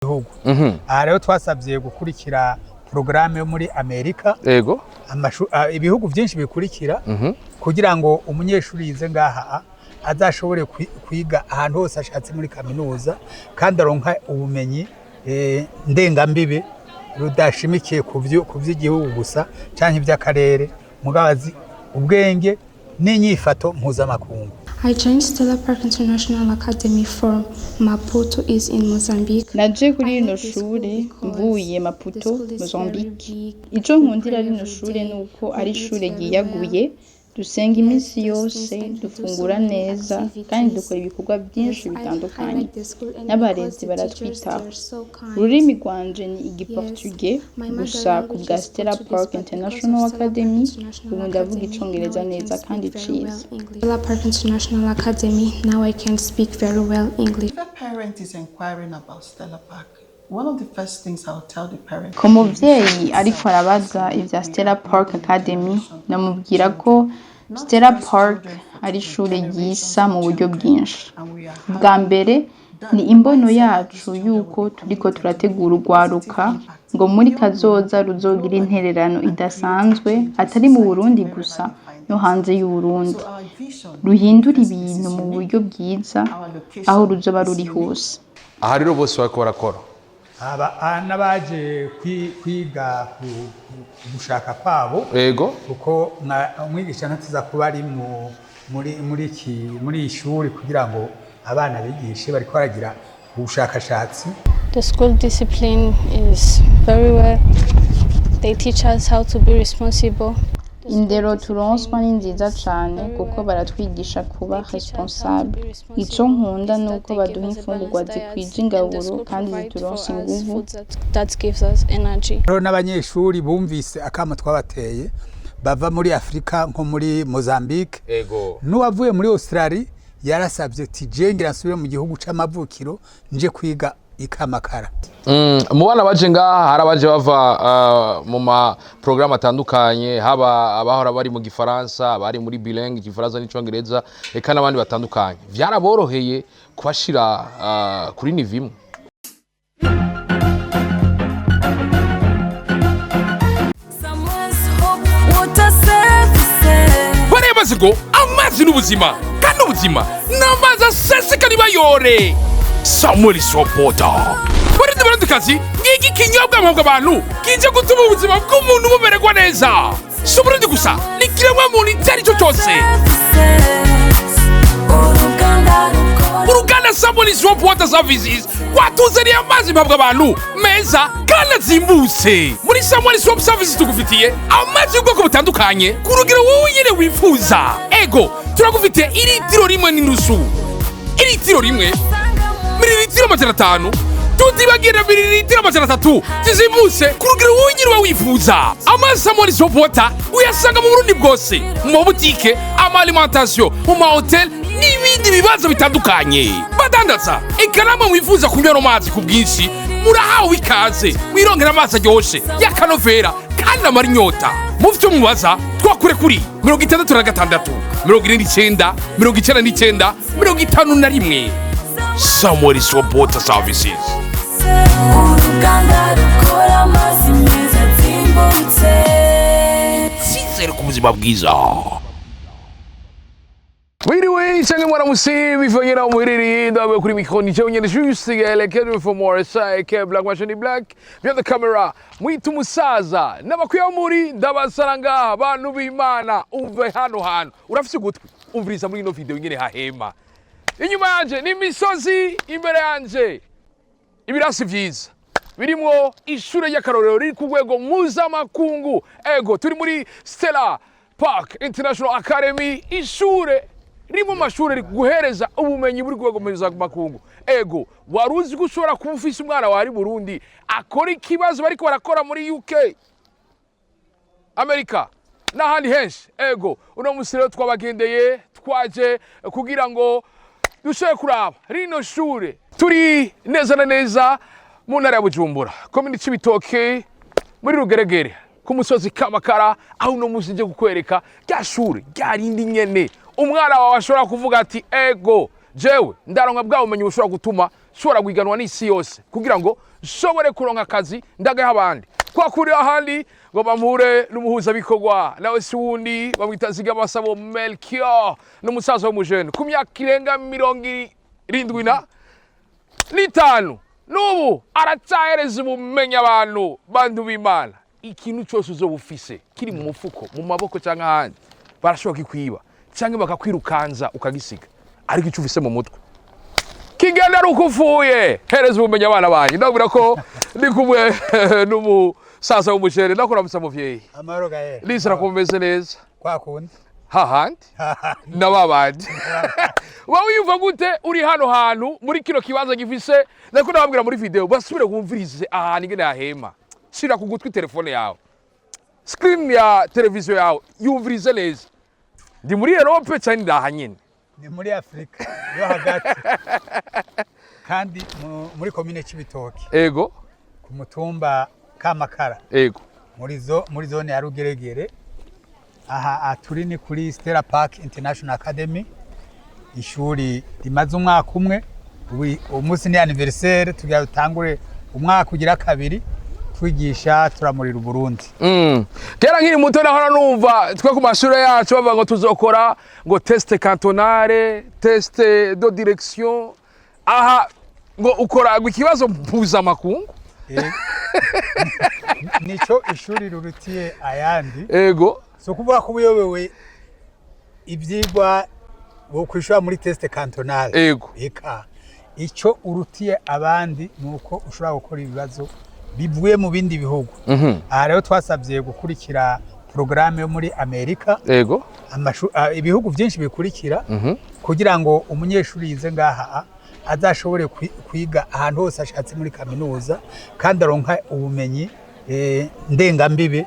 Gihugu. Aha rero twasabye gukurikira porogaramu yo muri Amerika, ibihugu byinshi bikurikira, kugira ngo umunyeshuri yize ngaha azashobore kwiga ahantu hose ashatse muri kaminuza, kandi aronka ubumenyi ndengambibe rudashimikiye ku vy'igihugu gusa canke ivy'akarere, mugabo azi ubwenge n'inyifato mpuzamakungu. I joined Stella Park International Academy from Maputo is in Mozambique. Naje kuri rino shure mvuye Maputo, Mozambique. Ico nkundira rino shure ni uko ari ishure ryiyaguye, dusenga iminsi yose, dufungura neza kandi dukora ibikorwa byinshi bitandukanye. N'abarezi baratwitaho. Ururimi rwanje ni Igiportuge, gusa ku bwa Stella Park International Academy ubu ndavuga Icongereza neza kandi ciza. Stella Park International Academy, now I can speak very well English. If a parent is inquiring about Stella Park, one of the first things I'll tell the parent Ku muvyeyi ariko arabaza ivya Stella Park Academy, namubwira ko Stella Park ari ishure ryisa mu buryo bwinshi. Bwa mbere ni imbono yacu yuko turiko turategura urwaruka ngo muri kazoza ruzogira intererano idasanzwe, atari mu Burundi gusa, no hanze y'Uburundi, ruhindura ibintu mu buryo bwiza aho ruzoba ruri hose. Aha rero bose bariko barakora. Aba n'abaje kwiga ku gushaka kwabo, kuko umwigisha ntatiza kuba ari muri iyi shuri kugira ngo abana bigishe, bariko baragira ubushakashatsi. The school discipline is very well. They teach us how to be responsible. Indero turonswa ni nziza cane kuko baratwigisha kuba responsable. Ico nkunda nuko baduha imfungurwa zikwije ingaburo kandi zituronsa inguvu. That gives us energy. Rero n'abanyeshuri bumvise akamo twabateye bava muri Afurika nko muri Mozambique, n'uwavuye muri Australia yarasabye ati: "Je ngira nsubire mu gihugu c'amavukiro, nje kwiga ikamakara." Mu bana baje ngaha hari abaje bava mu ma programme atandukanye, haba abahora bari mu Gifaransa, abari muri bilingue, Igifaransa n'Icongereza, eka n'abandi batandukanye. Vyaraboroheye kubashira kuri niveau imwe? Someone's hope, water services. Bariya ngo amazi n'ubuzima, kandi ubuzima ni amazi aseseka nibayore. Samuel Sopota, Barundi, Barundikazi, ngiki kinyobwa mpabwa abantu kije gutuma ubuzima bw'umuntu bumererwa neza. Si Uburundi gusa, ni kiremwa muntu icyo ari cyo cyose. Services. Uruganda rukora. Uruganda Samuel Soap Water Services rwatuzaniye amazi mpabwa abantu meza kandi azimbutse. Muri Samuel Soap Services tugufitiye amazi y'ubwoko butandukanye ku rugero wowe nyine wifuza. Ego, turagufitiye iritiro 1.5, iritiro 1, mililitiro 500, tutibagira mililitiro 300 zizimbutse ku rugero wowe nyine uba wifuza. Amazi Samuel Soap Water uyasanga mu Burundi bwose, mu mabutike, ama alimentation, mu mahoteli n'ibindi bibazo bitandukanye badandaza. Eka namwe mwifuza kunywa ano mazi ku bwinshi, murahawe ikaze, mwirongera amazi aryoshe y'akanovera kandi amara inyota. Mufite mubaza, twakure kuri 66 49 99 51. Samuel Soap Water Services. Uruganda rukora amazi meza azimbutse. Cyizere ku buzima bwiza. Mwiriwe canke mwaramutse bivanye naho muherereye. Ndabaye kuri micro ni jewe nyene Juste Gaël Kevin for more Sai Black Machine Black behind the camera, mwita umusaza n'abakwiye muri ndabasara ngaha. Bantu b'Imana, umve hano hantu urafise ugutwi, umviriza muri ino video ingene hahema. Inyuma yanje ni imisozi, imbere yanje ibirasi vyiza birimwo ishure ry'akarorero riri ku rwego mpuzamakungu. Ego, turi muri Stella Park International Academy, ishure riri mu mashure guhereza ubumenyi buri ku rwego mpuzamakungu. Ego, wari uzi ko ushobora kuba ufise umwana wawe ari Burundi akora ikibazo bariko barakora muri UK, Amerika n'ahandi henshi? Ego, uno musi rero twabagendeye, twaje kugira ngo dushobore kuraba rino shure. Turi neza na neza mu ntara ya Bujumbura, komini Cibitoke, muri Rugeregere, ku musozi Kamakara, aho uno musi nje kukwereka rya shure rya rindi nyene umwana wawe ashobora kuvuga ati: "Ego, jewe ndaronka bwa bumenyi bushobora gutuma nshobora." Nshobora guhiganwa n'isi yose kugira ngo nshobore kuronka akazi ndagaha abandi. Kwakuri ahandi ngo bampure n'umuhuzabikorwa, nawe si wundi, bamwita Zigamasabo Melchior, n'umusaza w'umujene ku myaka irenga 75, n'ubu aracyahereza ubumenyi abantu. Bantu b'Imana, ikintu cyose uzoba ufise kiri mu mufuko, mu maboko cyangwa ahandi, barashobora kikwiba cyangwa bakakwirukanza ukagisiga, ariko icyo ufise mu mutwe kigenda ari uko upfuye. Hereza ubumenyi abana banyu. Ndabwira ko ndi kumwe n'umusaza w'umujene. Ndakuramutsa, muvyeyi. Amahoro, Gael. Nizera ko mumeze neza. Kwa kundi. Hahandi na babandi. Uba wiyumva gute uri hano hantu muri kino kibanza gifise? Ndako ndababwira muri video, basubire bumvirize ahantu ingene hahema. Shira ku gutwi telefone yawe, screen ya televiziyo yawe, yumvirize neza. Ndi muri Europe cyane, ndaha nyine. Ni muri Afurika yo hagati, kandi muri komine Cibitoke, ku mutumba Kamakara, muri zone ya Rugeregere. Aha turi ni kuri Stella Park International Academy, ishuri rimaze umwaka umwe. Ubu umunsi ni anniversaire, tugira dutangure umwaka ugira kabiri twigisha, turamurira Uburundi. Kera nkiri muto nahora numva twe ku mashuri yacu bavuga ngo tuzokora ngo test cantonale, test de direction. Aha ngo ukora ngo ikibazo mpuzamakungu. Nico ishuri rurutiye ayandi. Si ukuvuga ko ubuyobewe ibyigwa bokwishura muri test cantonale. Eka, icyo urutiye abandi ni uko ushobora gukora ibibazo bivuye mu bindi bihugu. Aha rero twasabye gukurikira porogaramu yo muri Amerika, ibihugu byinshi bikurikira, kugira ngo umunyeshuri yize ngaha azashobore kwiga ahantu hose ashatse muri kaminuza, kandi aronka ubumenyi ndengambibe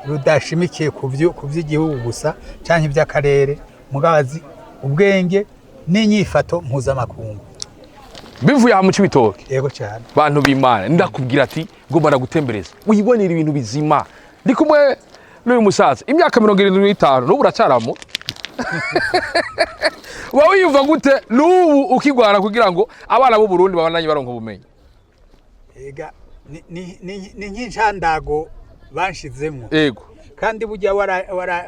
rudashimikiye ku by'igihugu gusa cyangwa iby'akarere, mugabo azi ubwenge n'inyifato mpuzamakungu. Bivuye aha mu Cibitoke. Yego cyane. Bantu b'Imana, ndakubwira ati ngomba ndagutembereza wibonera ibintu bizima. Ndi kumwe n'uyu musaza, imyaka 75, n'ubu uracaramo. Uba wiyumva gute n'ubu ukigwana kugira ngo abana b'u Burundi babandanye baronka ubumenyi? Ega, ni nk'inshandago banshizemwo. Kandi burya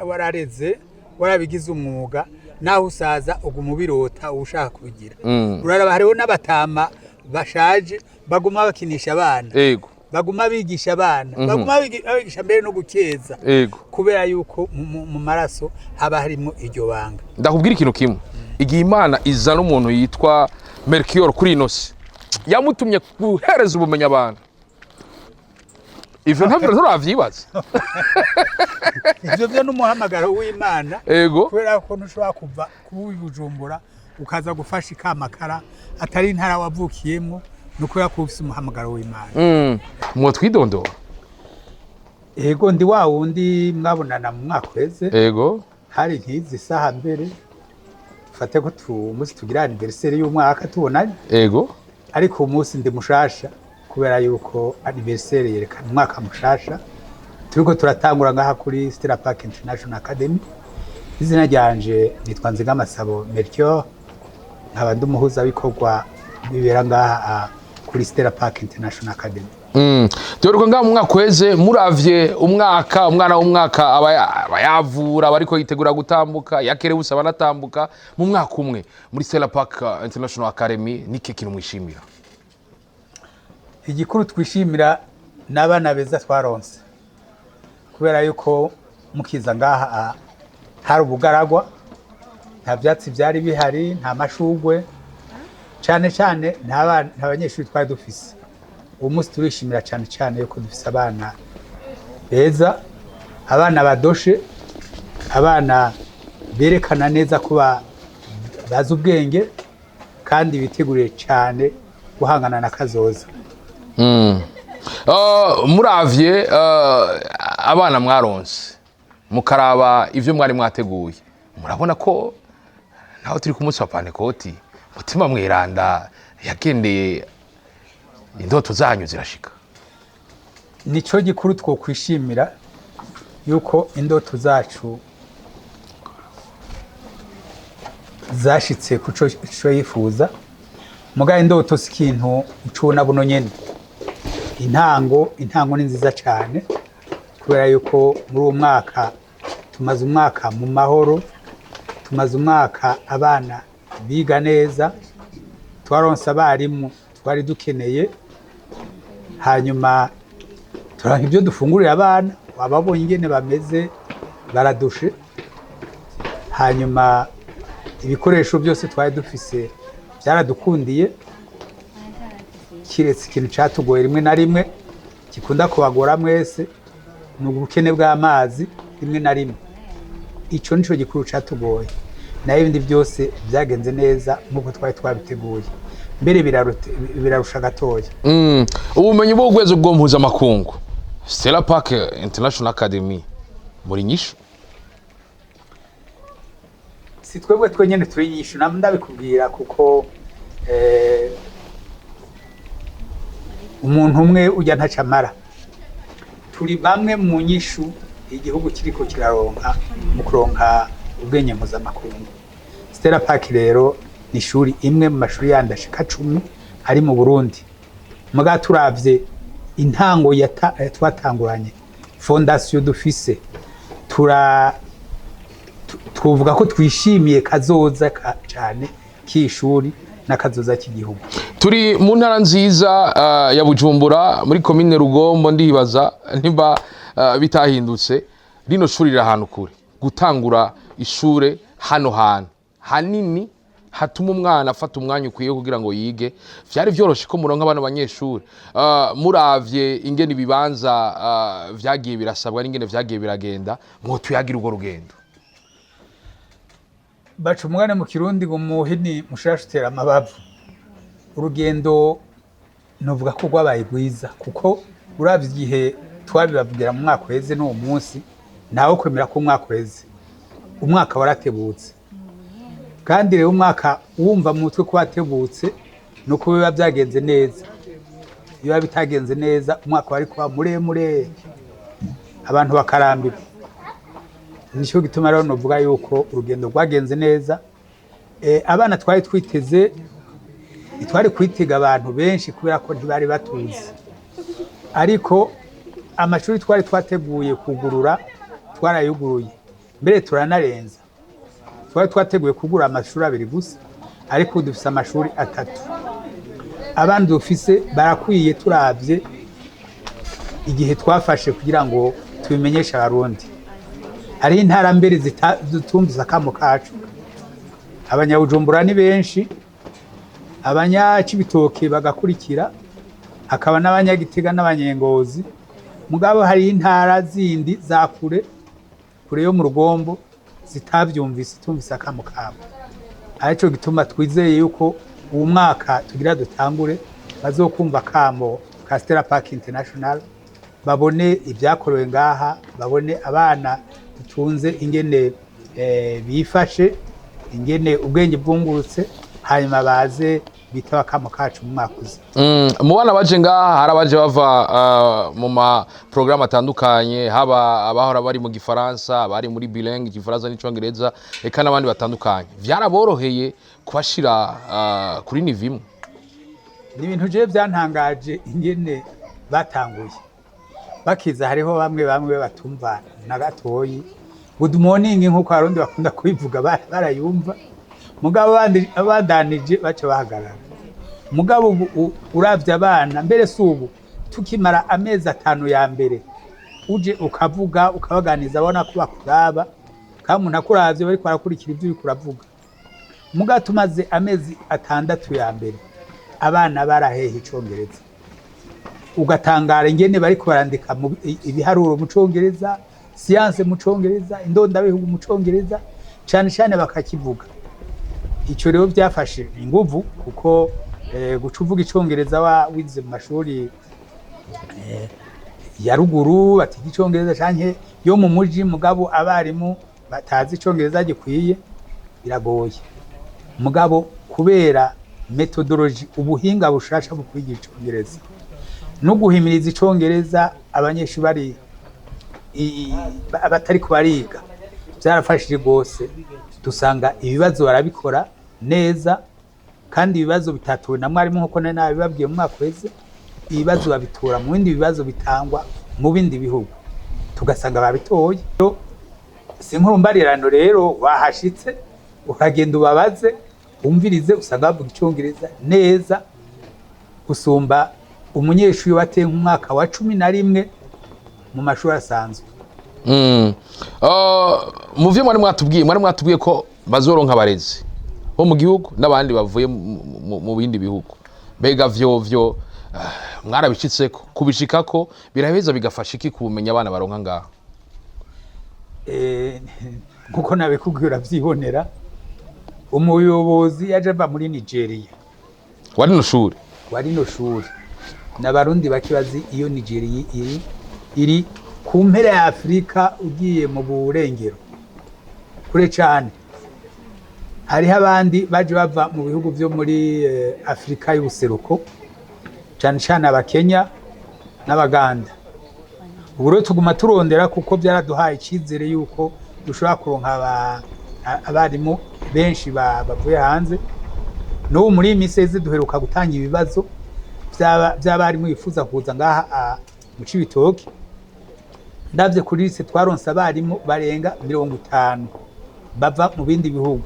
warareze, warabigize umwuga, naho usaza uguma ubirota, uba ushaka kubigira. Uraraba hariho n'abatama bashaje baguma bakinisha abana, baguma bigisha abana, baguma babigisha mbere no gukeza, kubera yuko mu maraso haba harimo iryo banga. Ndakubwira ikintu kimwe: igihe Imana izana umuntu yitwa Melchior kuri ino si, yamutumye guhereza ubumenyi abantu. Ivyo ntabyo nturavyibaza? Ivyo byo n'umuhamagaro w'Imana, kubera ko ntushobora kuva kuba i Bujumbura ukaza gufasha ikamakara atari intara wavukiyemo, ni ukubera ko ufise umuhamagaro w'Imana. Mwotwidondora? Ego, ndi wa wundi mwabonana mu mwaka uheze. Hari nk'izi saha mbere, fate ko umunsi tugira anniversaire y'umwaka tubonanye. Ariko uwo munsi ndi mushasha, kubera yuko anniversaire yerekana umwaka mushasha turiko turatangura ngaha kuri Stella Park International Academy. Izina ryanje nitwa Nzigamasabo Melchior, nkaba ndi umuhuzabikorwa bibera ngaha kuri Stella Park International Academy. Duheruka ngaha mu mwaka uheze. Muravye umwaka, umwana w'umwaka aba yavura, aba ariko yitegura gutambuka, yakerebutse, aba anatambuka. Mu mwaka umwe muri Stella Park International Academy, niki kintu mwishimira? Igikuru twishimira ni abana beza twaronse, kubera yuko mukiza ngaha hari ubugaragwa, nta byatsi byari bihari, nta mashugwe, cyane cyane nta banyeshuri twari dufise. Uwo munsi turishimira cyane cyane yuko dufise abana beza, abana badoshe, abana berekana neza ko bazi ubwenge kandi biteguriye cyane guhangana na kazoza. Muravye abana mwaronse, mukaraba ivyo mwari mwateguye, murabona ko naho turi ku munsi wa Pantekoti, Mutima Mweranda yagendeye, indoto zanyu zirashika? Nico gikuru twokwishimira, yuko indoto zacu zashitse ku co yifuza. Mugaye indoto si ikintu ucubona buno nyene. Intango ni nziza cyane, kubera yuko muri uwo mwaka tumaze umwaka mu mahoro, tumaze umwaka abana biga neza, twaronse abarimu twari dukeneye, hanyuma turonka ibyo dufungurira abana. Wababonye ingene bameze, baradushe. Hanyuma ibikoresho byose twari dufise byaradukundiye, kiretse ikintu catugoye rimwe na rimwe gikunda kubagora mwese, ni ubukene bw'amazi rimwe na rimwe. Ico nico gikuru catugoye, nayo ibindi byose byagenze neza nk'uko twari twabiteguye, mbere birarusha gatoya. Ubumenyi bw'urwego rwo mpuzamakungu, Stella Park International Academy muri nyishu? Si twebwe twenyene turi nyishu, ndabikubwira kuko umuntu umwe ujya ntacamara. Turi bamwe mu nyishu igihugu kiriko kiraronka mu kuronka ubwenge mpuzamakungu. Stella Park rero ni ishuri imwe mu mashuri yandi ashika 10 ari mu Burundi. Muga turavye intango twatanguranye, fondation dufise, twovuga ko twishimiye kazoza cane k'ishuri n'akazoza k'igihugu. Turi mu ntara nziza ya Bujumbura, muri komine Rugombo. Ndibaza niba bitahindutse, rino shuri riri ahantu kure. Gutangura ishure hano hantu hanini hatuma umwana afata umwanya ukwiye kugira ngo yige, vyari vyoroshe ko muronka abana banyeshuri? Muravye ingene ibibanza vyagiye birasabwa n'ingene vyagiye biragenda, ngo tuyagira urwo rugendo. Baca umugani mu Kirundi ngo umuhini mushasha utera amabavu. Urugendo novuga ko rwabaye rwiza, kuko uravye igihe twabibabwira mu mwaka uheze n'uwo munsi, ntawe kwemera ko umwaka uheze, umwaka waratebutse. Kandi rero umwaka wumva mu mutwe ko watebutse nuko biba byagenze neza. Iyo biba bitagenze neza, umwaka wari kuba muremure, abantu bakarambirwa. Nicyo gituma rero novuga yuko urugendo rwagenze neza. Abana twari twiteze, ntitwari kwitega abantu benshi kubera ko ntibari batuzi, ariko amashuri twari twateguye kugurura twarayuguruye, mbere turanarenza. Twari twateguye kugura amashuri abiri gusa, ariko ubu dufise amashuri atatu. Abandi dufise barakwiye, turavye igihe twafashe kugira ngo tubimenyeshe Abarundi. Hariho intara mbere zitumvise akamo kacu. Abanyabujumbura ni benshi, abanyacibitoke bagakurikira, hakaba n'abanyagitega n'abanyengozi. Mugabo hari intara zindi za kure kure yo mu Rugombo zitavyumvise, tumvise akamo kabo. Arico gituma twizeye yuko uwu mwaka tugira dutangure bazokumva akamo ka Stella Park International, babone ibyakorewe ngaha, babone abana dutunze ingene bifashe, ingene ubwenge bwungurutse, hanyuma baze bitaba akamo kacu mu mwaka uza. Mu bana baje ngaha hari abaje bava mu ma programme atandukanye, haba abahora bari mu Gifaransa, abari muri bilingue, Igifaransa n'Icongereza, eka n'abandi batandukanye. Vyaraboroheye kubashira kuri niveau imwe? Ni ibintu jewe byantangaje ingene batanguye bakiza. Hariho bamwe bamwe batumva na gatoyi "good morning", nk'uko Abarundi bakunda kubivuga, barayumva, mugabo abandi abandanije baca bahagarara. Mugabo ubu uravye abana, mbere si ubu, tukimara amezi 5 ya mbere, uje ukavuga, ukabaganiza, abona ko bakuraba, kandi umuntu akuravye bariko barakurikira ivyo uriko uravuga. Mugabo tumaze amezi 6 ya mbere, abana baraheha Icongereza, ugatangara ingene bariko barandika ibiharuro mu Congereza, siyanse mu Congereza, indondabihugu mu Congereza, cane cane bakakivuga. Ico rero byafashe inguvu, kuko guca uvuga Icongereza wize mu mashuri ya ruguru batiga Icongereza, canke yo mu muji mugabo abarimu batazi Icongereza gikwiye, biragoye. Mugabo kubera méthodologie, ubuhinga bushasha bwo kwiga Icongereza no guhimiriza Icongereza abanyeshuri bari batari bariga, byarafashije rwose. Dusanga ibibazo barabikora neza. Kandi ibibazo bitatowe na mwarimu, nkuko nari nabibabwiye mu mwaka uheze, ibibazo babitora mu bindi bibazo bitangwa mu bindi bihugu, tugasanga babitoye. Si inkuru mbarirano rero, wahashitse ukagenda ubabaze, wumvirize, usanga bavuga Icyongereza neza gusumba umunyeshuri wateye nk'umwaka wa 11 mu mashuri asanzwe. Mu vyo mwari mwatubwiye ko bazoronka abarezi bo mu gihugu n'abandi bavuye mu bindi bihugu. Mbega vyo mwarabishitseko? Kubishikako biraheza bigafasha iki kumenya abana baronka ngaha? Nkuko nabikubwiye, uravyibonera, umuyobozi yaje ava muri Nigeria. Wa rino shuri? Wa rino shuri. N'Abarundi bake bazi iyo Nigeria iri. Iri ku mpera ya Afurika, ugiye mu burengero kure cane. Hariho abandi baje bava mu bihugu vyo muri Afurika y'ubuseruko, cane cane Abakenya n'Abaganda. Ubu rero tuguma turondera, kuko byaraduhaye icyizere yuko dushobora kuronka abarimu benshi bavuye hanze. N'ubu muri iyi minsi iheze duheruka gutanga ibibazo by'abarimu bifuza kuza ngaha mu Cibitoke. Ndavye kuri liste, twaronse abarimu barenga 50 bava mu bindi bihugu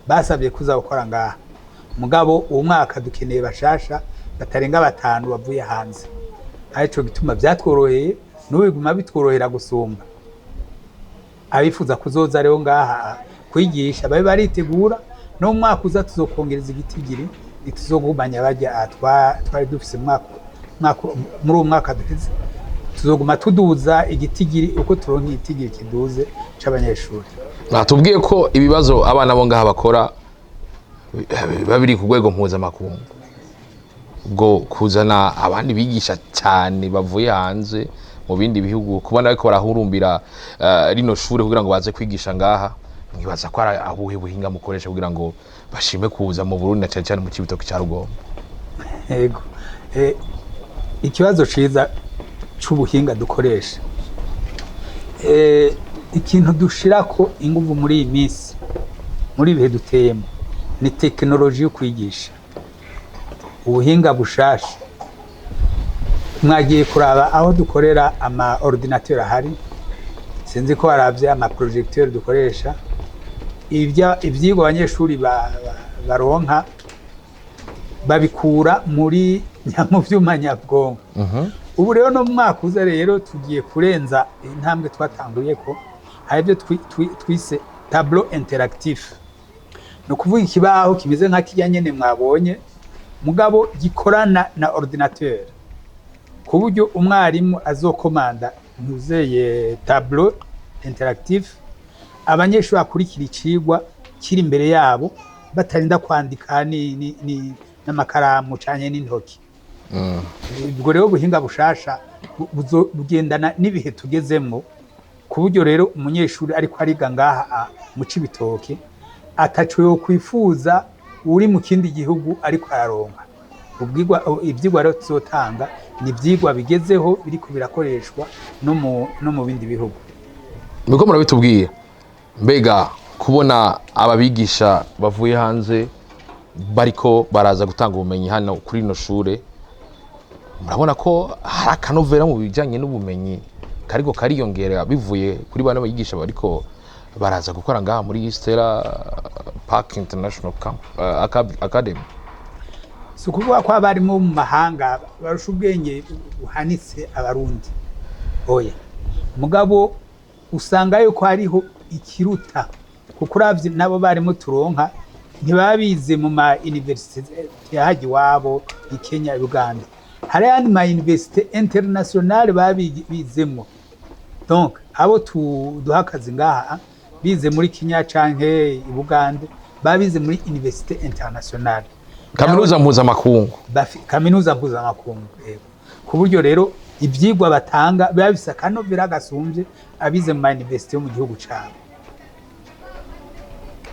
basabye kuza gukora ngaha. Mugabo uwo mwaka dukeneye bashasha batarenga batanu bavuye hanze. Arico gituma vyatworoheye, n'ubu biguma bitworohera gusumba. Abifuza kuzoza rero ngaha kwigisha babe baritegura, no mu mwaka uza tuzokongereza igitigiri, ntituzogumanya barya twari dufise muri uwo mwaka duheze. Tuzoguma tuduza igitigiri uko turonka igitigiri kiduze c'abanyeshuri. Batubwiye ko ibibazo abana bo ngaha bakora biba biri ku rwego mpuzamakungu. Ubwo kuzana abandi bigisha cyane bavuye hanze mu bindi bihugu, kubona ariko barahurumbira rino shure kugira ngo baze kwigisha ngaha, mwibaza ko ari abuhe buhinga mukoresha kugira ngo bashime kuza mu Burundi, na cyane cyane mu Cibitoke cya Rugombo? Yego. Ikibazo ciza c'ubuhinga dukoresha. Ikintu dushirako inguvu muri iyi minsi, muri ibihe duteyemo, ni tekinoloji yo kwigisha, ubuhinga bushasha. Mwagiye kuraba aho dukorera, ama ordinateur ahari, sinzi ko waravye ama projecteur dukoresha. Ivyigwa abanyeshuri baronka babikura mu vyuma nyabwonko. Ubu rero no mu mwaka uza rero tugiye kurenza intambwe twatanguye, ko hari ibyo twise tableau interactif. Ni ukuvuga ikibaho kimeze nka kirya nyene mwabonye, mugabo gikorana na ordinateur, ku buryo umwarimu azokomanda ntuzeye tableau interactif, abanyeshuri bakurikira icigwa kiri imbere yabo, batarinda kwandika n'amakaramu canke n'intoki. Ubwo rero ubuhinga bushasha bugendana n'ibihe tugezemwo, ku buryo rero umunyeshuri ariko ariga ngaha mu Cibitoke ataco yokwifuza uri mu kindi gihugu ariko araronka. Ivyigwa rero tuzotanga ni ivyigwa bigezeho, biriko birakoreshwa no mu bindi bihugu. Niko murabitubwiye. Mbega kubona ababigisha bavuye hanze bariko baraza gutanga ubumenyi hano kuri rino shure, murabona ko hari akanovera mu bijanye n'ubumenyi kariko kariyongera bivuye kuri bano bigisha bariko baraza gukora ngaha muri Stella Park International Academy? Si ukuvuga ko abarimu mu mahanga barusha ubwenge buhanitse Abarundi, oya. Mugabo usanga yuko hariho ikiruta, kuko uravye n'abo barimu turonka ntibaba bize mu ma université yahajya iwabo i Kenya, Uganda. Hari ayandi ma université internationale baba bizemwo. Donc abo duha akazi ngaha bize muri Kenya canke i Bugande, baba bize muri université internationale. Kaminuza mpuzamakungu. Kaminuza mpuzamakungu, yego. Ku buryo rero ivyigwa batanga biba bifise akanovera gasumbye abize mu ma université yo mu gihugu cabo.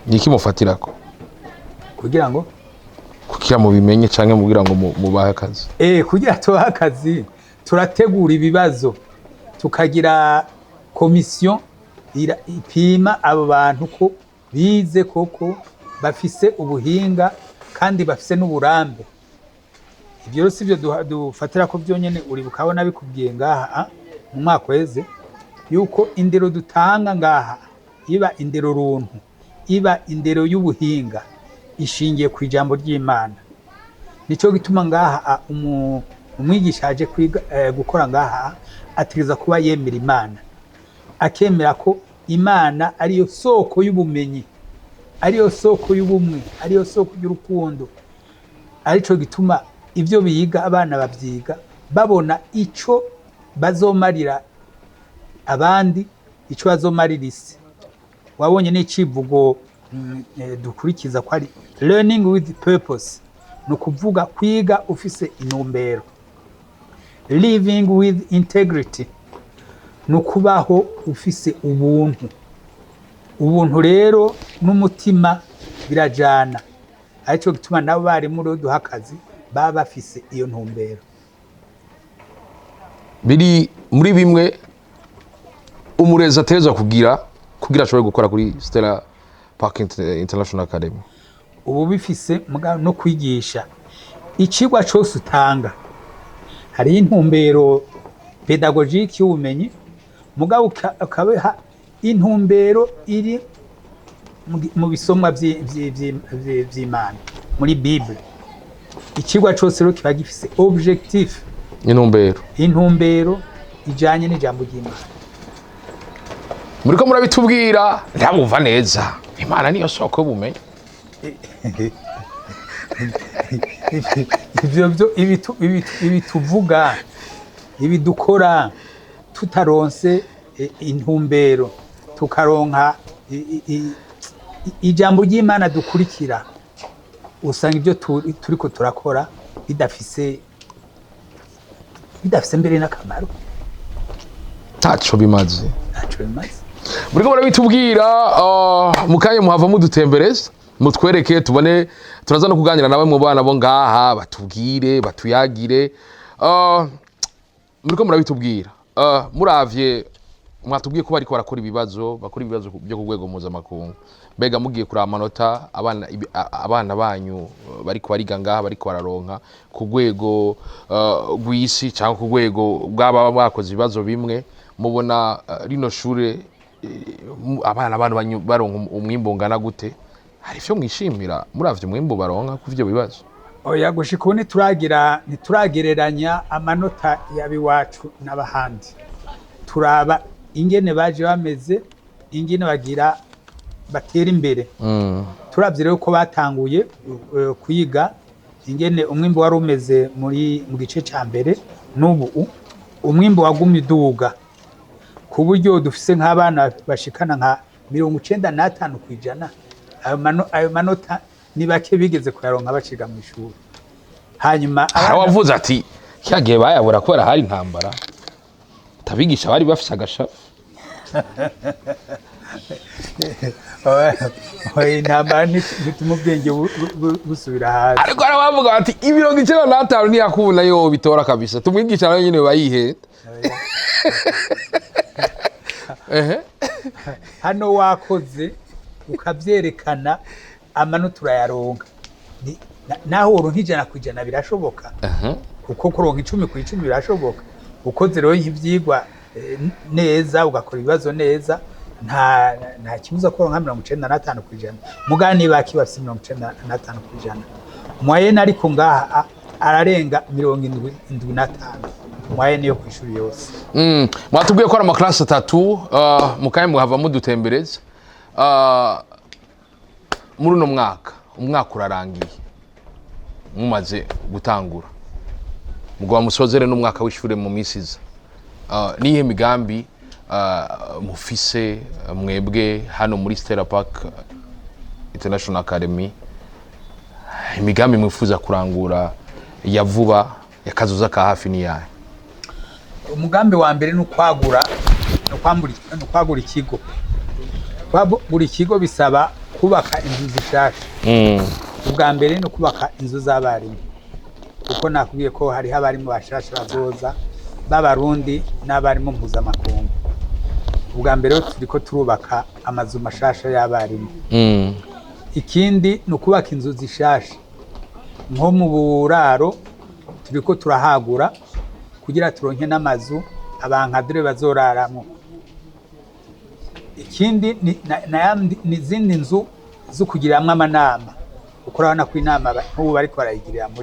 Niki mufatirako Kugira ngo kugira mubimenye canke mugira ngo mubahe akazi? Kugira tubahe akazi, turategura ibibazo, tukagira komisiyo ipima abo bantu ko bize koko, bafise ubuhinga. Kandi bafise n'uburambe. Ibyo rero si byo dufatira ko byonyine. Uribuka aho nabikubwiye ngaha mu mwaka weze yuko indero dutanga ngaha, iba indero runtu, iba indero y'ubuhinga, ishingiye ku ijambo ry'Imana. Nicyo gituma ngaha umwigisha aje kwiga, gukora ngaha, ategereza kuba yemera Imana, akemera ko Imana ariyo soko y'ubumenyi, ariyo soko y'ubumwe, ariyo soko y'urukundo. Arico gituma ibyo biga, abana babyiga babona ico bazomarira abandi, ico bazomarira isi. Wabonye n'icivugo dukurikiza ko ari "learning with purpose", ni ukuvuga kwiga ufise intumbero. "Living with integrity" ni ukubaho ufise ubuntu. Ubuntu rero n'umutima birajana, aricyo gituma nabo barimu rero duha akazi baba bafise iyo ntumbero. Biri muri bimwe umurezi ategerezwa kugira kugira ashobore gukora kuri Stella Park International Academy. Ubu bifise no kwigisha icigwa cose utanga hariho intumbero pédagogique y'ubumenyi, mugabo ukabaha intumbero iri mu bisomwa vy'Imana, muri Bible. Icigwa cose rero kiba gifise objectif, intumbero, intumbero ijanye n'ijambo ry'Imana. Muriko murabitubwira, ntabumva neza. Imana niyo soko y'ubumenyi. Ivyo byo ibi tuvuga, ibi dukora, tutaronse intumbero, tukaronka ijambo ry'Imana dukurikira, usanga ibyo turiko turakora bidafise mbere n'akamaro. Ntaco bimaze. Ntaco bimaze. Muriko murabitubwira, mu kanya muhava mudutembereza, mutwereke tubone. Turaza no kuganira na bamwe mu bana bo ngaha, batubwire, batuyagire. Muriko murabitubwira, muravye mwatubwiye ko bariko barakora ibibazo, bakora ibibazo byo ku rwego mpuzamakungu. Mbega mugiye kuraba amanota abana abana banyu bariko bariga ngaha bariko bararonka ku rwego rw'isi cyangwa ku rwego bw'ababa bakoze ibibazo bimwe, mubona rino shure abana banyu baronka umwimbu ungana gute? Hari ivyo mwishimira muravye umwimbu baronka ku ivyo bibazo? Oya, gushika ubu ntituragereranya amanota y'abiwacu n'abahandi. Turaba ingene baje bameze, ingene bagira batera imbere. Turavye rero ko batanguye kwiga, ingene umwimbu wari umeze mu gice ca mbere n'ubu, umwimbu wagumye uduga, ku buryo dufise nk'abana bashikana nka 95%. Ayo manota ni bake bigeze kuyaronka baciga mu ishuri. Hanyuma hari abana wavuze ati kya gihe bayabura kubera hari intambara, tabigisha bari bafise agashavu. Oya, intambara ntituma ubwenge busubira hasi. Ariko hari abavuga bati 95 ntiyakubona yo bitora kabisa, tumwigisha nawe nyine bayihenda. Ehe. Hano wakoze ukavyerekana, amanota urayaronka. Naho woronka 100% birashoboka, kuko kuronka 10/10 birashoboka. Ukoze rero nk'ivyigwa neza, ugakora ibibazo neza, nta kibuza kuronka 95%. Mugabo ni baki bafise 95% moyenne? Ariko ngaha ararenga 75 moyenne yo kw'ishuri yose. Mwatubwiye ko ari amaklasi atatu. Mukanya muhava mudutembereza. Muri uno mwaka, umwaka urarangiye mumaze gutangura, mugaba musozere n'umwaka w'ishure mu minsi iza. Niyihe migambi mufise mwebwe hano muri Stella Park International Academy, imigambi mwifuza kurangura ya vuba, yakazoza ka hafi ni yahe? Umugambi wa mbere ni ukwagura, ni ukwagura ikigo. Kwagura ikigo bisaba kubaka inzu zishasha. Ubwa mbere ni ukubaka inzu z'abarimu, kuko nakubwiye ko hariho abarimu bashasha bazoza b'Abarundi n'abarimu mpuzamakungu. Ubwa mbere rero turiko turubaka amazu mashasha y'abarimu. Ikindi ni ukubaka inzu zishasha. Nko mu buraro turiko turahagura kugira turonke n'amazu aba encadreurs bazoraramwo. Ikindi ni izindi nzu zo kugiramwo amanama, kuko urabona ko inama nk'ubu bariko barayigirira mu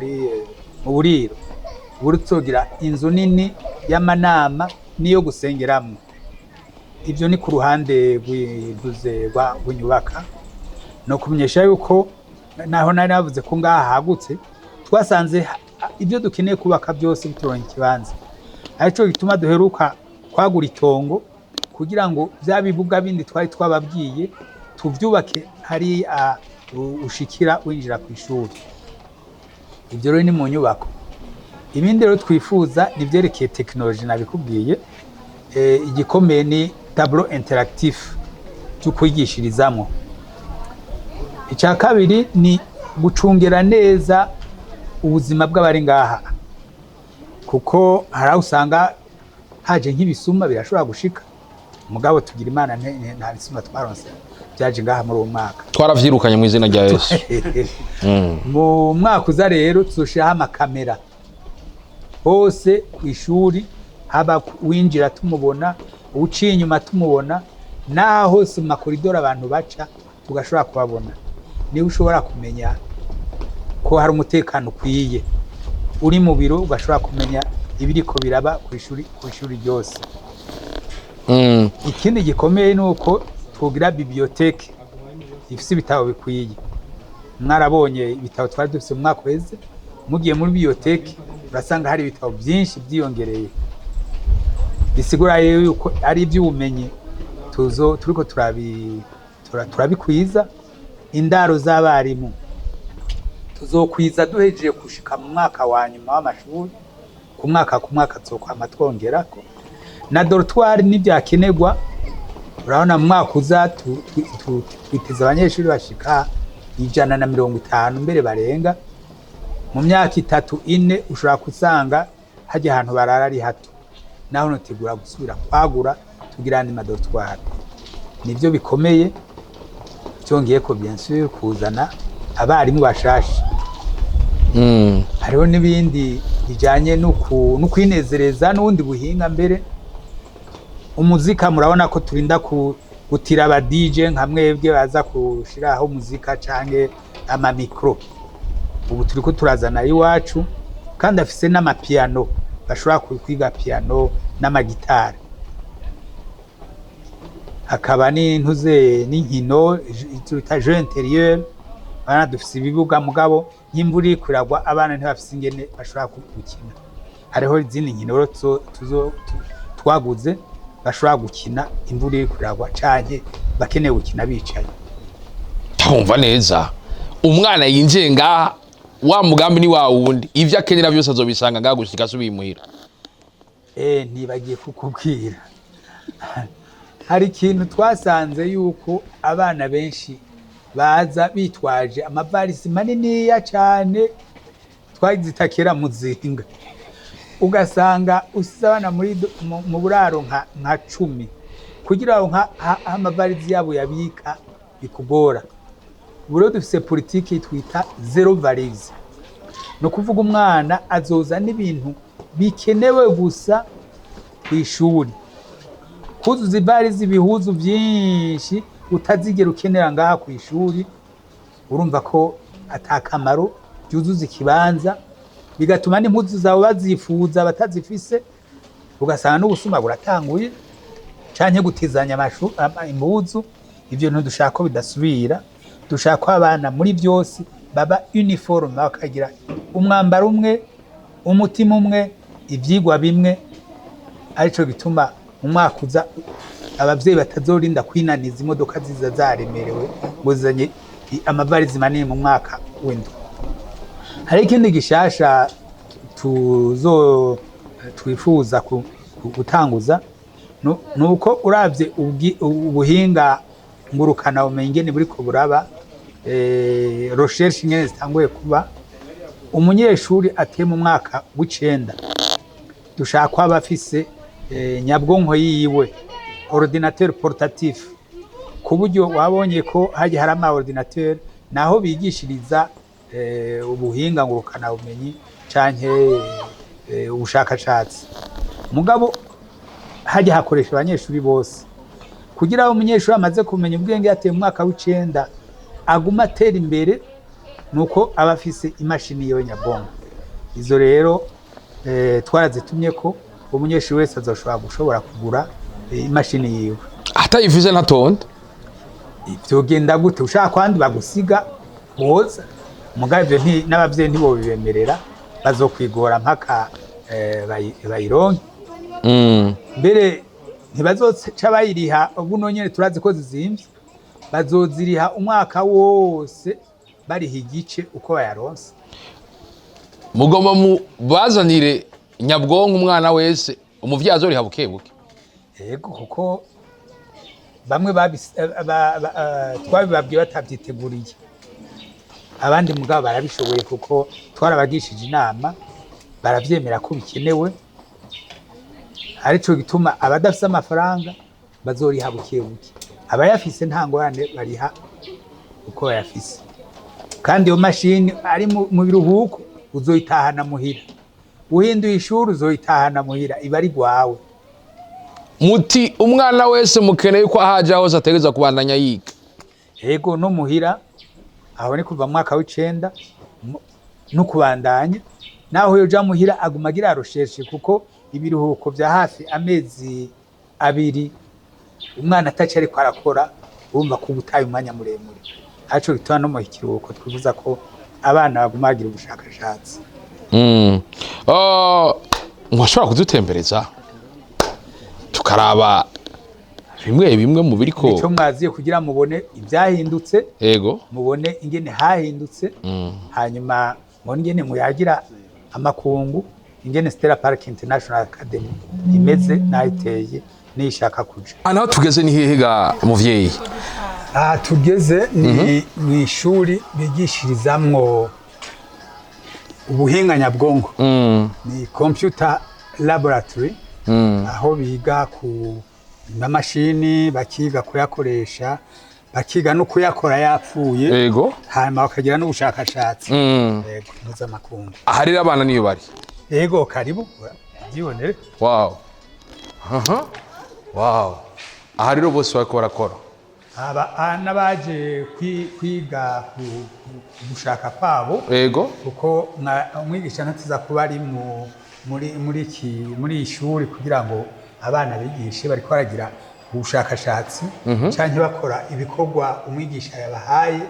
buriro. Ubu tuzogira inzu nini y'amanama n'iyo gusengeramwo. Ibyo ni ku ruhande rw'intuze rw'inyubaka. No kumenyesha yuko naho nari navuze ko ngaha hagutse, twasanze ibyo dukeneye kubaka byose bituronka ikibanza, arico gituma duheruka kwagura itongo kugira ngo bya bibuga bindi twari twababwiye tuvyubake hari ushikira winjira ku ishuri. Ibyo rero ni mu nyubako. Ibindi rero twifuza ni ibyerekeye tekinoloji, nabikubwiye. Igikomeye ni tableau interactif byo kwigishirizamwo. Icya kabiri ni gucungera neza ubuzima bw'abari ngaha, kuko hari aho usanga haje nk'ibisuma, birashobora gushika. Mugabo tugira Imana, nta bisuma twaronse byaje ngaha muri uwo mwaka. Twaravyirukanye mu izina rya Yesu. Mu mwaka uza rero tuzoshiraho amakamera hose ku ishuri, haba winjira tumubona, uciye inyuma tumubona, n'aho hose mu makoridoro abantu baca tugashobora kubabona. Niba ushobora kumenya ko hari umutekano ukwiye, uri mu biro ugashobora kumenya ibiriko biraba ku ishuri ryose. Ikindi gikomeye ni uko tugira bibliothèque ifise ibitabo bikwiye. Mwarabonye ibitabo twari dufise mu mwaka uheze. Mugiye muri bibliothèque urasanga hari ibitabo byinshi byiyongereye, bisigura rero yuko ari iby'ubumenyi tuzo turiko turabikwiza. Indaro z'abarimu tuzokwiza duhejeje gushika mu mwaka wa nyuma w'amashuri. Ku mwaka ku mwaka tuzokwama twongerako na dortoir n'ibyakenerwa. Urabona mu mwaka uza twiteze abanyeshuri bashika 150 mbere barenga. Mu myaka 3, 4 ushobora gusanga hajya ahantu barara ari hato, naho notegura gusubira kwagura tugira andi ma dortoirs. Nivyo bikomeye. Byongeye ko bien sûr kuzana abarimu bashasha. Hariho n'ibindi bijanye no kwinezereza n'ubundi buhinga, mbere umuzika. Murabona ko turinda gutira aba DJ nka mwebwe baza kushiraho umuzika canke ama micro. Ubu turiko turazana iwacu kandi afise n'amapiano, bashobora kwiga piano n'amagitari, hakaba n'intuze n'inkino bita jeu intérieur. Abana dufise ibibuga, mugabo nk'imvura iriko iragwa abana ntibafise ingene bashobora gukina. Hariho izindi nkino rero twaguze bashobora gukina imvura iriko iragwa canke bakeneye gukina bicaye. Ndumva neza, umwana yinjiye ngaha, wa mugambi ni wa wundi, ivyo akenera vyose azobisanga ngaha gushika asubiye imuhira. Ntibagiye kukubwira, hari ikintu twasanze yuko abana benshi baza bitwaje amavarisi maniniya cane, twazita kera muzinga. Ugasanga usize abana muri mu buraro nka 10, kugira ngo nka amavarizi yabo yabika bikugora. Ubu rero dufise politiki twita zéro valise, ni ukuvuga umwana azoza n'ibintu bikenewe gusa ku ishuri. Kuzuza ivarizi ibihuzu byinshi utazigera ukenera ngaha ku ishuri, urumva ko atakamaro, byuzuza ikibanza, bigatuma n'impuzu zawe bazifuza batazifise, ugasanga n'ubusuma buratanguye canke gutizanya impuzu. Ivyo ntidushaka ko bidasubira. Dushaka ko abana muri byose baba uniforme, bakagira umwambaro umwe, umutima umwe, ivyigwa bimwe. Arico gituma mu mwaka uza abavyeyi batazorinda kwinaniza imodoka ziza zaremerewe ngo zizanye amavarizi manini mu mwaka w'indwi. Hari ikindi gishasha tuzo twifuza gutanguza, nuko uravye ubuhinga ngurukana bumenyi ingene buriko buraba, recherche ingene zitanguye kuba, umunyeshuri ateye mu mwaka w'icenda dushaka ko aba afise nyabwonko yiwe, ordinateur portatif, ku buryo wabonye ko hajya hari ama ordinateur naho bigishiriza. ubuhinga ngurukanabumenyi canke ubushakashatsi. Mugabo hajya hakoresha abanyeshuri bose kugira aho umunyeshuri amaze kumenya ubwenge yateye mu mwaka w'icenda aguma atera imbere, nuko aba afise imashini yiwe nyabwonko. Izo rero twarazitumye ko umunyeshuri wese azoshobora gushobora kugura imashini yiwe. Atayifise ntatonda? Vyogenda gute? Ushaka kwandi bagusiga boza, mugabo ivyo n'abavyeyi ntibobibemerera, bazokwigora mpaka bayironke. Mbere ntibazoca bayiriha buno nyene, turazi ko zizimvye, bazoziriha umwaka wose, bariha igice uko bayaronse. Mugomba mubazanire nyabwonko umwana wese, umuvyeyi azoriha buke buke? Yego, kuko bamwe twabibabwiye batavyiteguriye, abandi mugabo barabishoboye kuko twarabagishije inama baravyemera ko bikenewe. Arico gituma abadafise amafaranga bazoriha buke buke, abayafise nta ngorane, bariha uko bayafise. Kandi iyo mashini ari mu biruhuko uzoyitahana muhira, uhinduye ishuri uzoyitahana muhira, iba ari rwawe. Muti umwana wese mukeneye ko ahaja hose ategerezwa kubandanya yiga. Ego, no muhira aho ni kuva mu mwaka w'icenda no kubandanya. Naho yoja muhira aguma agira recherche, kuko ibiruhuko vya hafi amezi 2 umwana ataco ariko arakora, urumva ko uba utaye umwanya muremure. Arico gituma no mu kiruhuko twifuza ko abana baguma bagira ubushakashatsi. Mwashobora kudutembereza tukaraba bimwe bimwe mu biriko? Nico mwaziye kugira mubone ivyahindutse, mubone ingene hahindutse, hanyuma mubone ingene muyagira amakungu, ingene Stella Park International Academy imeze n'aho iteye n'ishaka kuja. Aha naho tugeze ni hehe ga muvyeyi? Aha tugeze ni mu ishuri bigishirizamwo ubuhinga nyabwonko, ni computer laboratory, aho biga ku mamashini, bakiga kuyakoresha, bakiga no kuyakora yapfuye, hanyuma bakagira n'ubushakashatsi, yego, mpuzamakungu. Aha rero abana niyo bari? Yego, karibu byibonere. Wow, aha, wow, aha rero bose bariko barakora. Aba n'abaje kwiga ku gushaka kwabo, kuko umwigisha ntatiza kuba ari muri muri iki muri iyi shuri kugira ngo abana bigishe, bariko baragira ubushakashatsi canke bakora ibikorwa umwigisha yabahaye,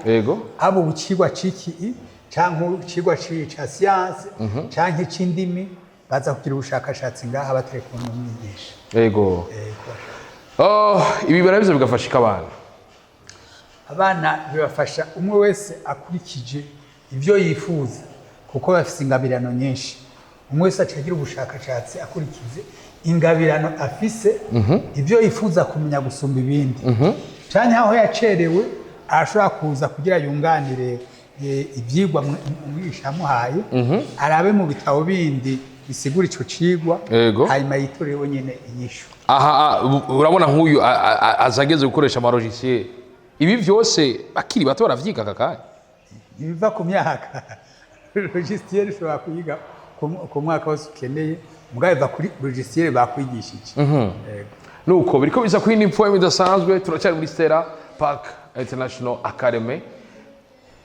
abo icigwa ciki canke icigwa ca science canke c'indimi, baza kugira ubushakashatsi ngaha batari kumwe n'umwigisha. Yego. Oh, ibi barabiza bigafasha abana? Abana bibafasha, umwe wese akurikije ibyo yifuza, kuko bafise ingabirano nyinshi. Umwe wese aca agira ubushakashatsi akurikize ingabirano afise, ibyo yifuza kumenya gusumba ibindi, canke aho yacerewe arashobora kuza kugira yunganire ivyigwa umwigisha yamuhaye, arabe mu bitabo bindi bisigura ico cigwa, hanyuma yitorere wenyene inyishu. Aha, urabona nk'uyu aza ageze gukoresha ama logiciel, ibi vyose bakiri bato baravyiga aka kanya. Ntibiva ku myaka. Logiciel ushobora kuyiga ku mwaka wose ukeneye, mugabo biva kuri logiciel bakwigishije. Yego. Nuko biriko biza kuri indi idasanzwe. Turacyari muri Stella Park International Academy.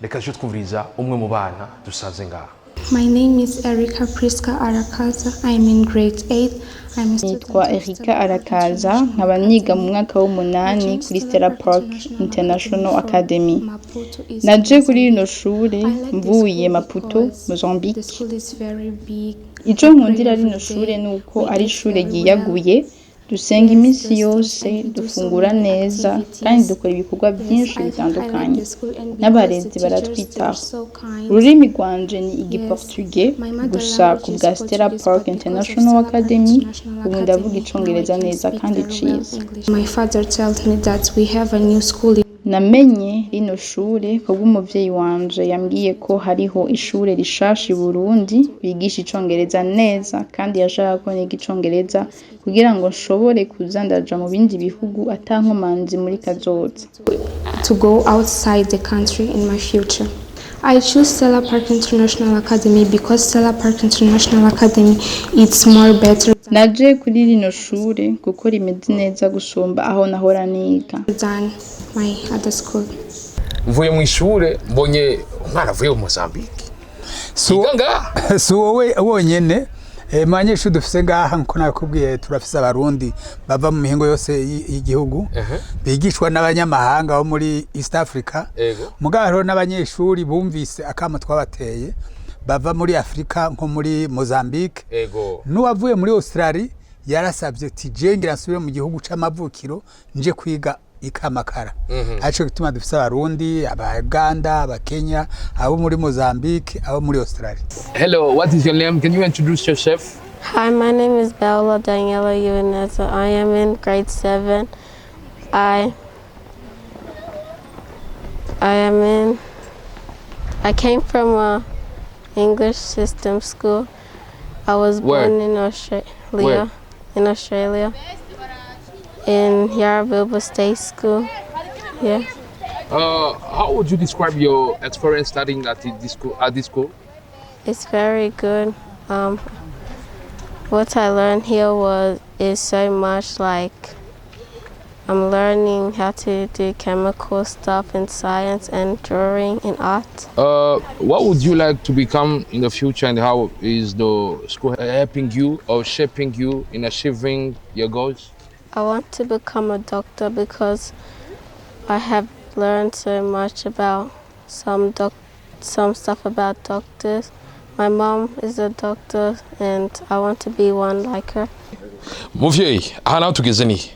Reka tuje twumviriza umwe mu bana dusanze ngaha. My name is Erika Priska Arakaza. I'm in grade 8. I'm a student Nitwa of Erika Stella Park Arakaza, International nkaba niga mu Academy. mwaka w'umunani kuri Stella Park International Academy. Maputo is Naje kuri rino Mozambique. shure I like the mvuye school Maputo, because Mozambique. the school is very big. Ico We pray nkundira rino every shure day. ni uko We ari eat ishure very well. ryiyaguye, dusenga Yes, iminsi the students yose, and we do so dufungura many neza kandi activities. dukora ibikorwa Yes, byinshi I think I like bitandukanye. the school and because the N'abarezi teachers, they are baratwitaho. so kind. Ururimi rwanje ni Yes, igiportuge my mother gusa language ku is bwa Stella Portuguese, Park but because of International Stella Park Academy International ubu ndavuga Academy, now I icongereza can neza speak kandi very well ciza. English. My father tells me that we have a new school in Namenye rino shure kubw'umuvyeyi wanje yambwiye ko hariho ishure rishasha i Burundi bigisha icongereza neza, kandi yashaka ko niga icongereza kugira ngo nshobore kuza ndaja mu bindi bihugu ata nkomanzi muri kazoza. to go outside the country in my future. I choose Stella Park International Academy because Stella Park International Academy is more better Naje kuri rino shure kuko rimeze neza gusumba aho nahora niga. than my other school. Mvuye mu ishure, mbonye umwana avuye mu Mozambique yiga ngaha. Si wowe wonyene. Mu banyeshuri dufise ngaha, nkuko nakubwiye, turafise Abarundi bava mu mihingo yose y'igihugu bigishwa n'abanyamahanga bo muri East Africa. Mugabo hariho n'abanyeshuri bumvise akamo twabateye, bava muri Afrika nko muri Mozambique, n'uwavuye muri Australia yarasabye ati: "Je ngira nsubire mu gihugu c'amavukiro, nje kwiga ikamakara." Arico gituma dufise Abarundi, Abaganda, Abakenya, abo muri Mozambique, abo muri Australia. Hello, what is your name? Can you introduce yourself? Hi, my name is Bella Daniela Uineza. I am in grade 7. I am in I came from a English system school. I was Where? born in Australia. Where? In Australia. In Yarrabilba State School. Yeah. How would you describe your experience studying at this school? It's very good. What I learned here was is so much, like I'm learning how to do chemical stuff and science and drawing and art. What would you like to become in the future, and how is the school helping you or shaping you in achieving your goals? I want to become a doctor because I have learned so much about some stuff about doctors. My mom is a doctor and I want to be one like her. Muvyeyi, aha naho tugeze ni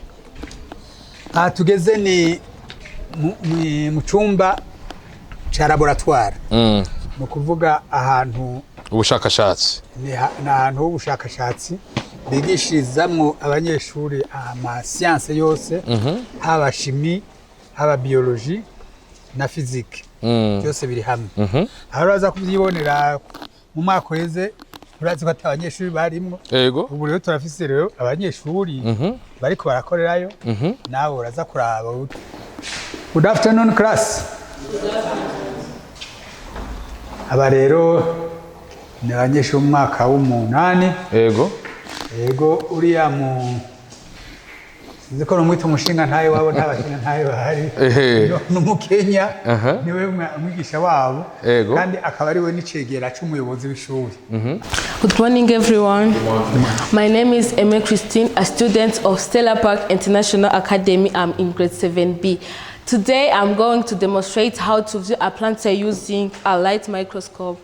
Aha tugeze ni mu cyumba cya laboratoire, ni ukuvuga ahantu ubushakashatsi. Ni ahantu h'ubushakashatsi bigishirizamwo abanyeshuri amasiyanse yose, haba chimie, haba biologie na physique, byose biri hamwe. Aho uraza kubyibonera, mu mwaka uheze urazi ko ata abanyeshuri barimwo. Ubu rero turafise rero abanyeshuri bariko barakorerayo. Nawe uraza kuraba. Good afternoon, class. Aba rero ni abanyeshuri mu mwaka w'umunani. Yego, uriya mu sinzi ko numwita umushinga ntaye wabo, nta bashinga ntaye bahari. Ni Umukenya, niwe umwigisha wabo, kandi akaba ariwe n'icegera c'umuyobozi w'ishuri. Good morning, everyone. My name is Emma Christine, a student of Stella Park International Academy. I'm in grade 7B. Today, I'm going to demonstrate how to view a plant cell using a light microscope.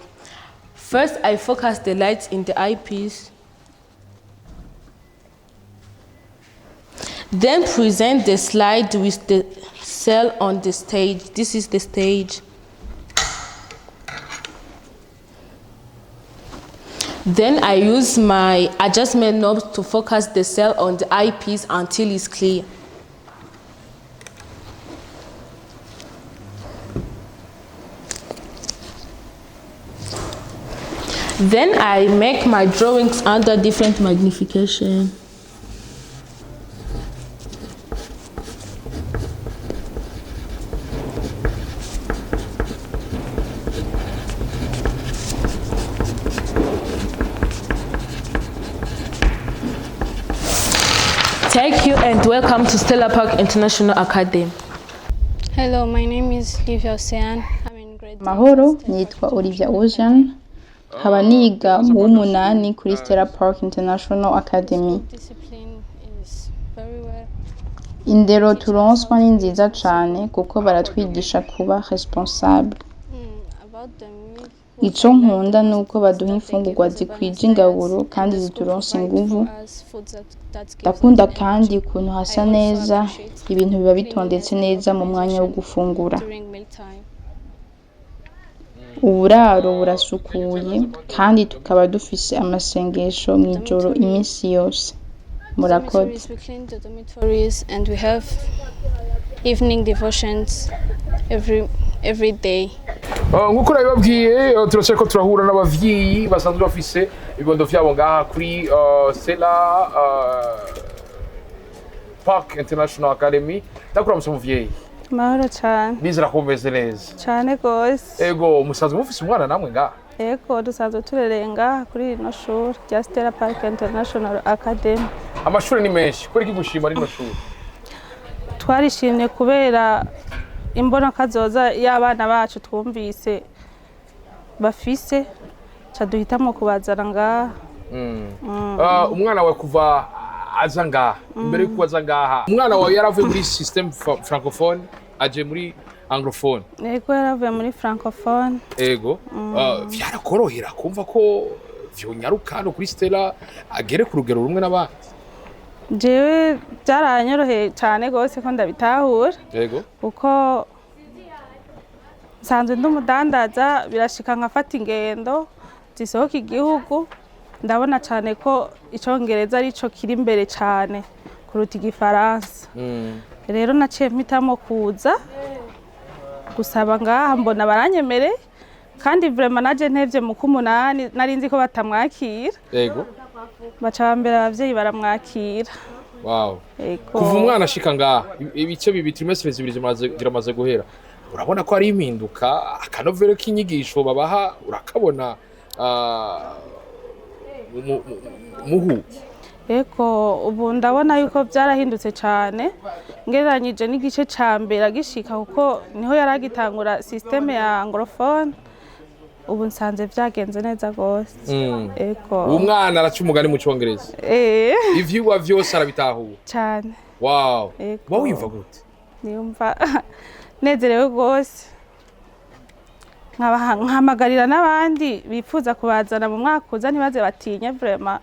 First, I focus the light in the eyepiece. Then present the slide with the cell on the stage. This is the stage. Then I use my adjustment knob to focus the cell on the eyepiece until it's clear. Then I make my drawings under different magnification. Thank you and welcome to Stella Park International Academy. Hello, my name is Livia Ocean. I'm in grade Mahoro, nitwa Olivia Ocean, nkaba niga mu w'umunani kuri Stella Park International Academy. Discipline is very well. Indero turonswa ni nziza cane kuko baratwigisha kuba responsable. About the meal, Ico nkunda nuko baduha imfungurwa zikwije ingaburo kandi zituronsa inguvu. us food that gives Ndakunda kandi ukuntu hasa neza, ibintu biba bitondetse neza mu mwanya wo gufungura. during mealtime. Uburaro burasukuye kandi tukaba dufise amasengesho mw'ijoro iminsi yose. Murakoze. Dormitories, we clean the dormitories and we have evening devotions every day. Nk'uko nabibabwiye, turashaka ko turahura n'abavyeyi basanzwe bafise ibibondo vyabo ngaha kuri Stella Park International Academy. Ndakuramutse, muvyeyi. Mahoro cyane. Nizera ko mumeze neza. Cyane rwose. Ego, musanzwe mufise umwana namwe ngaha? Ego, dusanzwe turerenga kuri rino shuri rya Stella Park International Academy. Amashuri ni menshi, kubera iki gushima rino shuri? Twarishimye kubera imbonakazoza y'abana bacu twumvise bafise, ca duhitamo kubazana ngaha. Umwana wawe kuva aza ngaha, imbere yuko aza ngaha, umwana wawe yaravuye muri système francophone aje muri anglophone? Ego, yaravuye muri francophone. Ego. Vyarakorohera kumva ko vyonyaruka hano kuri Stella agere ku rugero rumwe n'abandi? Jewe byaranyoroheye cyane rwose ko ndabitahura, kuko nsanzwe ndi umudandaza, birashika nkafata ingendo zisohoka igihugu, ndabona cyane ko Icyongereza arico kiri imbere cyane kuruta Igifaransa. Rero naciye mpitamo kuza gusaba ngaha, mbona baranyemereye, kandi vraiment naje ntevye mu k'umunani, nari nzi ko batamwakira. Baca bambere abavyeyi baramwakira. Ego. Kuva umwana ashika ngaha, ibice 2, trimestres 2 ziramaze guhera, urabona ko ari impinduka, akanovero k'inyigisho babaha urakabona, muhu? Ego, ubu ndabona yuko byarahindutse cyane ngereranyije n'igice ca mbere agishika, kuko niho yari agitangura système ya anglophone. Ubu nsanze byagenze neza rwose. Ego. Ubu mwana araca umugani mu Cyongereza? Eh. Ivyigwa vyose arabitahura? Cyane. Ego. Uba wiyumva gute? Niyumva nezerewe rwose, nkahamagarira n'abandi bifuza kubazana mu mwaka uza ntibaze batinye, vraiment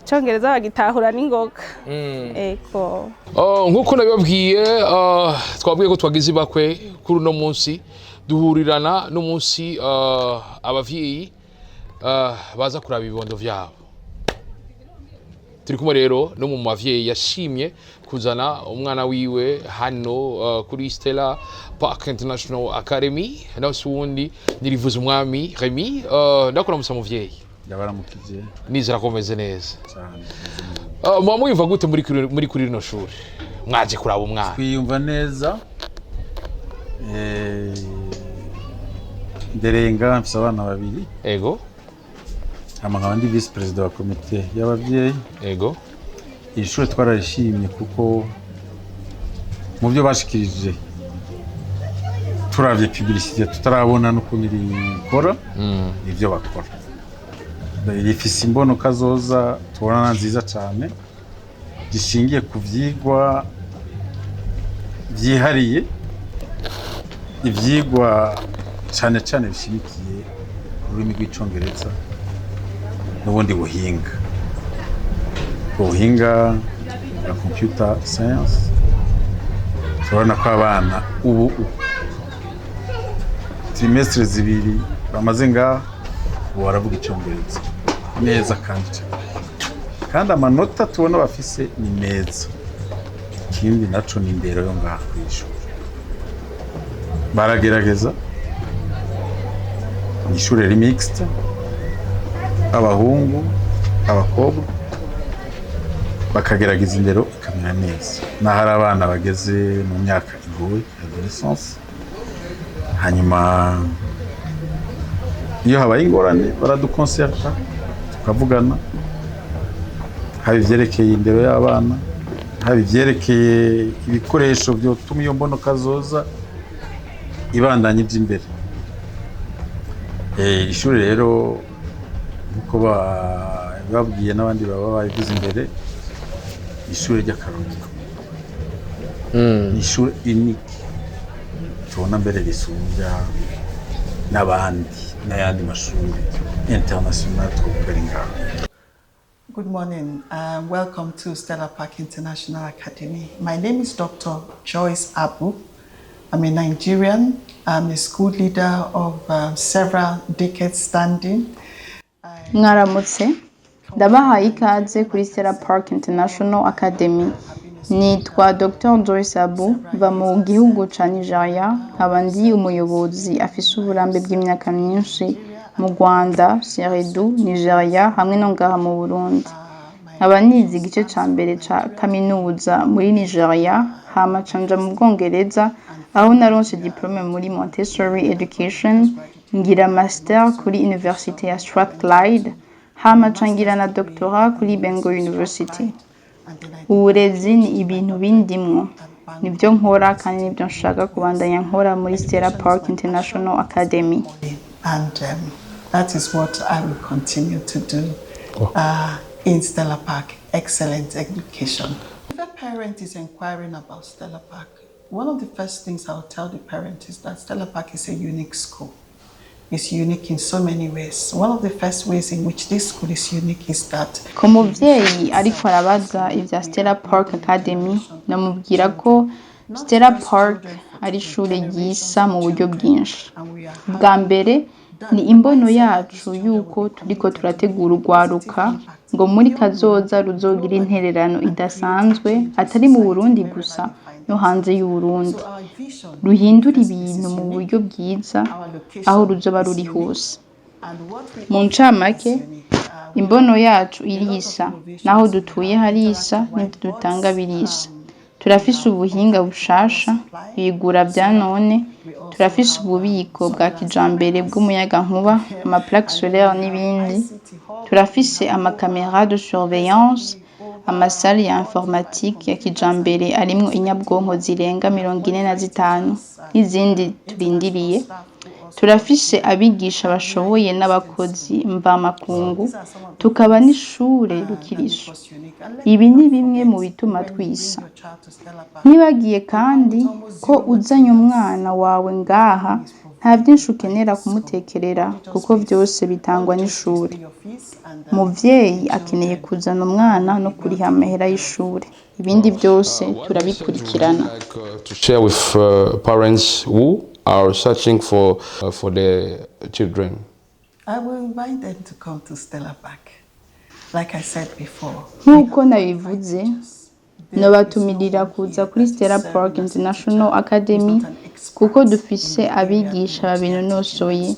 Icyongereza bagitahura n'ingoga. Ego. Oh, nk'uko nabibabwiye, twabwiye ko twagize ibakwe kuri uno munsi duhurirana n'umunsi abavyeyi baza kuraba ibibondo vyabo. Turi kumwe rero no mu bavyeyi yashimye kuzana umwana wiwe hano kuri Stella Park International Academy, nawe si uwundi, nirivuza umwami Remy. Ndakuramusa muvyeyi. Ndabaramukije. Nizera ko meze neza. Cyane. Muba mwiyumva gute muri kuri rino shuri mwaje kuraba umwana? Twiyumva neza. Ndereye ngaha, mfise abana babiri. Hama nkaba ndi vice perezida wa komite y'abavyeyi. Iri shuri twararishimye kuko mu byo bashikirije, turavye publicité tutarabona n'ukuntu rikora, nivyo bakora, rifise imbono kazoza tubona nziza cane, gishingiye ku vyigwa vyihariye, ivyigwa cane cane bishimikiye ku rurimi rw'Icongereza n'ubundi buhinga, ubuhinga bwa computer science. Turabona ko abana ubu trimestre 2 bamaze ngaha, ubu baravuga Icongereza neza kandi cane, kandi amanota tubona bafise ni meza. Ikindi naco ni indero yo ngaha kw'ishuri, baragerageza. Ni ishure riri mixte, abahungu, abakobwa, bakagerageza indero ikamera neza naho ari abana bageze mu myaka igoye, adolescence. Hanyuma iyo habaye ingorane baradukonserta, tukavugana, haba ivyerekeye indero y'abana, haba ivyerekeye ibikoresho vyotuma iyo mbono kazoza ibandanya ija imbere. Ishuri rero, nkuko babwiye n'abandi baba babivuze imbere, ishuri ry'akarorero, ni ishuri unique tubona mbere risumbya n'abandi n'ayandi mashuri international twovuga ari ngaho. Good morning and welcome to Stella Park International Academy. My name is Dr. Joyce Abu. I'm a Nigerian. I'm a school leader of several decades standing. Mwaramutse, ndabahaye ikaze kuri Stella Park International Academy. Nitwa Dr Joyce Abu, mva mu gihugu ca Nigeria, nkaba ndi umuyobozi afise uburambe bw'imyaka myinshi mu Rwanda, Seredu, Nigeria hamwe no ngaha mu Burundi. Nkaba nize igice ca mbere ca kaminuza muri Nigeria, hama ca nja mu Bwongereza aho naronse diplôme muri Montessori Education, ngira master kuri Université ya Strathclyde, hama ca ngira na doctorat kuri Bangor University. Uburezi ni ibintu bindimwo, nibyo nkora kandi nibyo nshaka kubandanya nkora muri Stella Park International Academy. And that is what I will continue to do in Stella Park. Excellent education. If a parent is inquiring about Stella Park, one of the first things I'll tell the parent is that Stella Park is a unique school. It's unique in so many ways. One of the first ways in which this school is unique is that Ku muvyeyi ariko arabaza ivya Stella Park Academy, namubwira ko Stella Park ari ishure ryisa mu buryo bwinshi. Bwa mbere, ni imbono yacu yuko turiko turategura urwaruka ngo muri kazoza ruzogira intererano idasanzwe, atari mu Burundi gusa, no hanze y'Uburundi, ruhindura ibintu mu buryo bwiza aho ruzoba ruri hose. Mu ncamake, imbono yacu irisa, naho dutuye harisa, n'ivyo dutanga birisa. Turafise ubuhinga bushasha, ibigura vya none, turafise ububiko bwa kijambere bw'umuyagankuba, ama plaques solaires n'ibindi, turafise ama caméras de surveillance, ama salles ya informatique ya kijambere arimwo inyabwonko zirenga 45 n'izindi turindiriye, turafise abigisha bashoboye n'abakozi mvamakungu, tukaba n'ishure rukirisu. Ibi ni bimwe mu bituma twisa. Ntibagiye kandi ko uzanye umwana wawe ngaha nta vyinshi ukenera kumutekerera, kuko vyose bitangwa n'ishure. Umuvyeyi akeneye kuzana umwana no kuriha amahera y'ishure, ibindi byose turabikurikirana. To share with parents who are searching for their children. I will invite them to come to Stella Park. Like I said before, Nk'uko nabivuze, nobatumirira kuza kuri Stella Park International Academy, kuko dufise abigisha babinonosoye.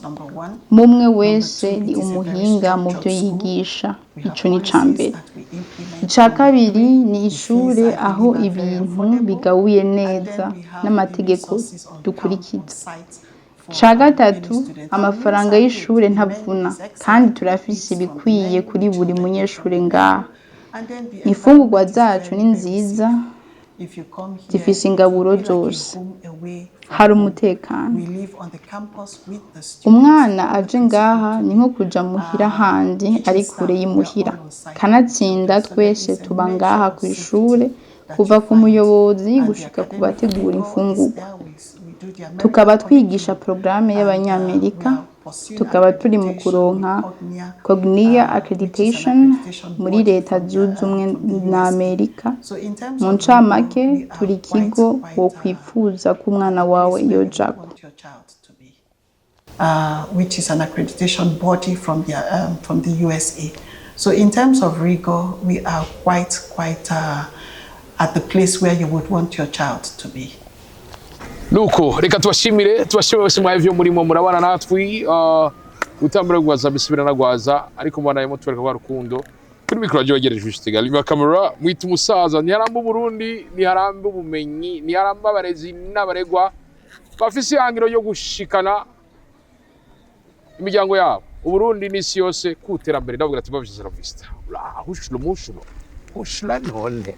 Mumwe wese ni umuhinga mu byo yigisha. Ico ni ica mbere. Ica kabiri, ni ishure aho ibintu bigabuye neza n'amategeko dukurikiza. Ica gatatu, amafaranga y'ishure ntavuna, kandi turafise ibikwiye kuri buri munyeshure ngaha. Imfungurwa zacu ni nziza, zifise ingaburo zose, hari umutekano. Umwana aje ngaha ni nko kuja muhira handi ari kure y'imuhira. Kanatsinda twese tuba ngaha kw'ishure, kuva ku muyobozi gushika ku bategura imfungurwa, tukaba twigisha porogaramu y'Abanyamerika, tukaba turi mu kuronka Cognia accreditation muri Leta Zunze Ubumwe na Amerika. Mu ncamake, turi ikigo wokwipfuza ko umwana wawe yojako. Which is an accreditation body from the USA. So in terms of rigor, we are quite at the place where you would want your child to be. Nuko reka tubashimire, tubashimire bose mwaye ivyo murimo murabana natwe, gutambura gwaza bisubira nagwaza, ariko mubana mutwereka rwa rukundo. Kuri mikoro ryo wegereje Juste Gali, kamera mwita umusaza. Ntiharamba Uburundi, ntiharamba ubumenyi, ntiharamba abarezi n'abaregwa bafise ihangiro yo gushikana imiryango yabo, Uburundi n'isi yose ku terambere. Ndavuga ati bavise la vista, urahushura umushulo ushura none.